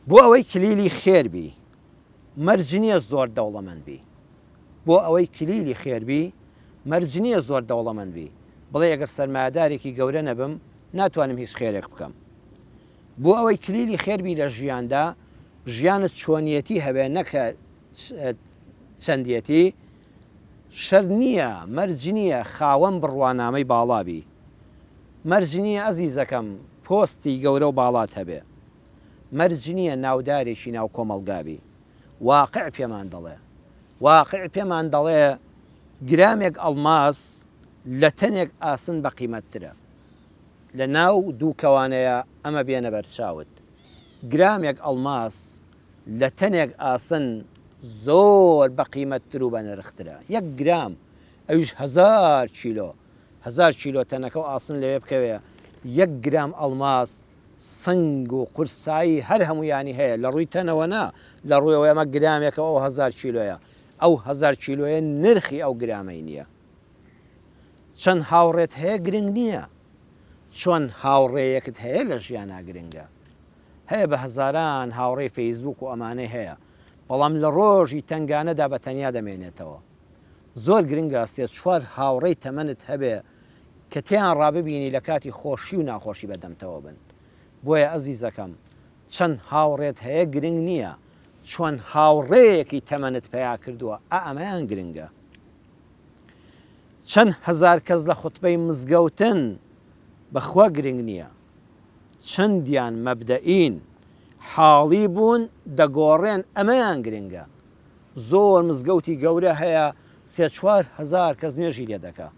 بۆ ئەوەی کلیلی خێر بی مەرج نییە زۆر دەوڵەمەند بی. بۆ ئەوەی کلیلی خێر بی مەرج نییە زۆر دەوڵەمەند بی. بڵێی ئەگەر سەرمایەدارێکی گەورە نەبم ناتوانم هیچ خێرێک بکەم. بۆ ئەوەی کلیلی خێر بی لە ژیاندا ژیانت چۆنیەتی هەبێ نەک چەندیەتی، شەرت نییە مەرج نییە خاوەن بڕوانامەی باڵا بی. مەرج نییە ئەزیزەکەم پۆستی گەورە و باڵات هەبێ. مەرج نییە ناودارێکی ناو کۆمەڵگا بی. واقع پێمان دەڵێ. واقع پێمان دەڵێ گرامێک ئەڵماس لە تەنێک ئاسن بەقیمەتترە. لە ناو دوو کەوانەیە ئەمە بێنە بەرچاوت. گرامێک ئەڵماس لە تەنێک ئاسن زۆر بەقیمەتتر و بەنرخترە. یەک گرام، ئەویش هەزار کیلۆ. هەزار کیلۆ تەنەکە و ئاسن لەوێ بکەوێ، یەک گرام ئەڵماس سەنگ و قورسایی هەر هەموویانی هەیە، لە ڕووی تەنەوە نا، لە ڕووی ئەوەی ئەمە گرامێکە و ئەو هەزار کیلۆیە، ئەو هەزار کیلۆیە نرخی ئەو گرامەی نییە. چەند هاوڕێت هەیە گرنگ نییە، چۆن هاوڕێیەکت هەیە لە ژیانا گرنگە. هەیە بە هەزاران هاوڕێی فەیسبووک و ئەمانەی هەیە، بەڵام لە ڕۆژی تەنگانەدا بە تەنیا دەمێنێتەوە. زۆر گرنگە سێ چوار هاوڕێی تەمەنت هەبێ کە تێیان ڕاببینی لە کاتی خۆشی و ناخۆشی بەدەمتەوە بن. بۆیە ئەزیزەکەم چەند هاوڕێت هەیە گرنگ نییە، چۆن هاوڕێیەکی تەمەنت پەیا کردووە ئا ئەمەیان گرنگە. چەند هەزار کەس لە خوتبەی مزگەوتن بەخوا گرنگ نییە، چەندیان مەبدەئین، حاڵی بوون دەگۆڕێن ئەمەیان گرنگە. زۆر مزگەوتی گەورە هەیە سێ 4000 کەس نوێژی لێ دەکا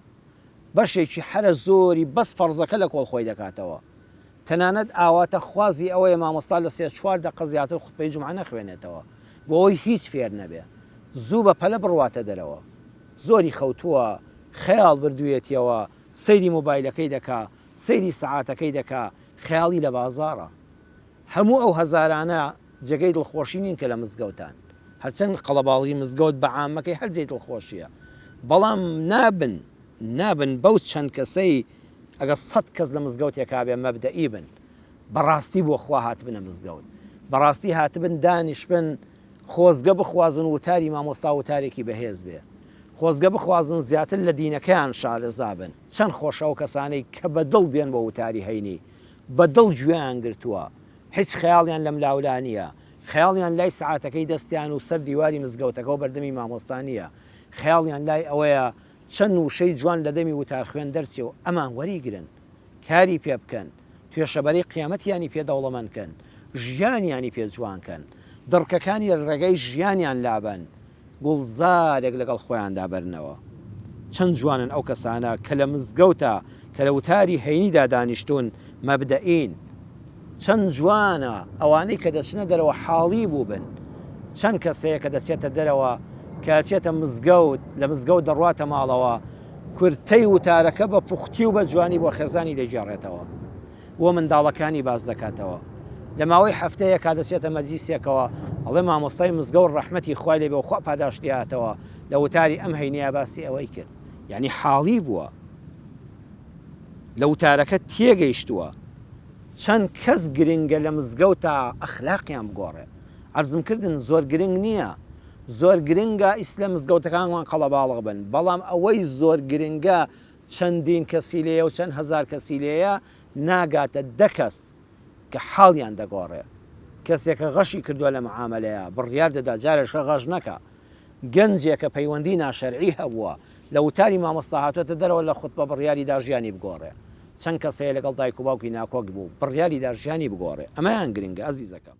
بەشێکی حەرە زۆری بەس فەرزەکە لە کۆڵ خۆی دەکاتەوە تەنانەت ئاواتە خوازی ئەوەیە مامۆستا لە سێ چوار دەقە زیاتر خوتبەی جومعە نەخوێنێتەوە بۆ ئەوەی هیچ فێر نەبێ زوو بە پەلە بڕواتە دەرەوە زۆری خەوتووە خەیاڵ بردوویەتیەوە سەیری مۆبایلەکەی دەکا سەیری سەعاتەکەی دەکا خەیاڵی لە بازاڕە هەموو ئەو هەزارانە جێگەی دڵخۆشی نین کە لە مزگەوتان. هەرچەند قەڵەباڵغی مزگەوت بە عامەکەی هەر جێی دڵخۆشییە، بەڵام نابن، نابن بەو چەند کەسەی ئەگەر سەت کەس لە مزگەوتێکا بێ مەبدەئی بن، بەڕاستی بۆ خوا هاتبنە مزگەوت، بەڕاستی هاتبن دانیشبن خۆزگە بخوازن وتاری مامۆستا وتارێکی بەهێز بێ، خۆزگە بخوازن زیاتر لە دینەکەیان شارەزا بن. چەند خۆشە ئەو کەسانەی کە بە دڵ دێن بۆ وتاری هەینی، بە دڵ گوێیان گرتووە، هیچ خەیاڵیان لەملاولا نییە، خەیاڵیان لای سەعاتەکەی دەستیان و سەر دیواری مزگەوتەکە و بەردەمی مامۆستا نییە، خەیاڵیان لای ئەوەیە چەند وشەی جوان لە دەمی وتارخوێن دەرچێ و ئەمان وەریگرن، کاری پێ بکەن، توێشەبەرەی قیامەتیانی پێ دەوڵەمەند کەن، ژیانیانی پێ جوان کەن، دڕکەکانی لە ڕێگای ژیانیان لابەن، گوڵزارێک لەگەڵ خۆیاندا بەرنەوە. چەند جوانن ئەو کەسانە کە لە مزگەوتا کە لە وتاری هەینیدا دانیشتوون مەبدەئین. چەند جوانە ئەوانەی کە دەچنە دەرەوە حاڵی بووبن. چەند کەس هەیە کە دەچێتە دەرەوە کە ئەچێتە مزگەوت لە مزگەوت دەڕواتە ماڵەوە کورتەی وتارەکە بە پوختی و بە جوانی بۆ خێزانی دەگێڕێتەوە. بۆ منداڵەکانی باس دەکاتەوە لە ماوەی هەفتەیەکا دەچێتە مەجلیسێکەوە ئەڵێ مامۆستای مزگەوت ڕەحمەتی خوای لێ بێ و خوا پاداشتی هاتەوە لە وتاری ئەم هەینیە باسی ئەوەی کرد یعنی حاڵی بووە لە وتارەکە تێگەیشتووە چەند کەس گرنگە لە مزگەوتا ئەخلاقیان بگۆڕێ عەرزم کردن زۆر گرنگ نییە زۆر گرنگە ئیسلە مزگەوتەکانمان قەڵەباڵغ بن بەڵام ئەوەی زۆر گرنگە چەندین کەسی لێیە و چەند هەزار کەسی لێیە ناگاتە دە کەس کە حاڵیان دەگۆڕێ. کەسێک کە غەشی کردووە لە معامەلەیا بڕیار دەدا جارێکشە غەش نەکا. گەنجێک کە پەیوەندی ناشەرعی هەبووە لە وتاری مامۆستا هاتۆتە دەرەوە لە خوتبە بڕیاری دا ژیانی بگۆڕێ. چەند کەس هەیە لەگەڵ دایک و باوکی ناکۆک بوو بڕیاری دا ژیانی بگۆڕێ. ئەمەیان گرنگە ئەزیزەکەم.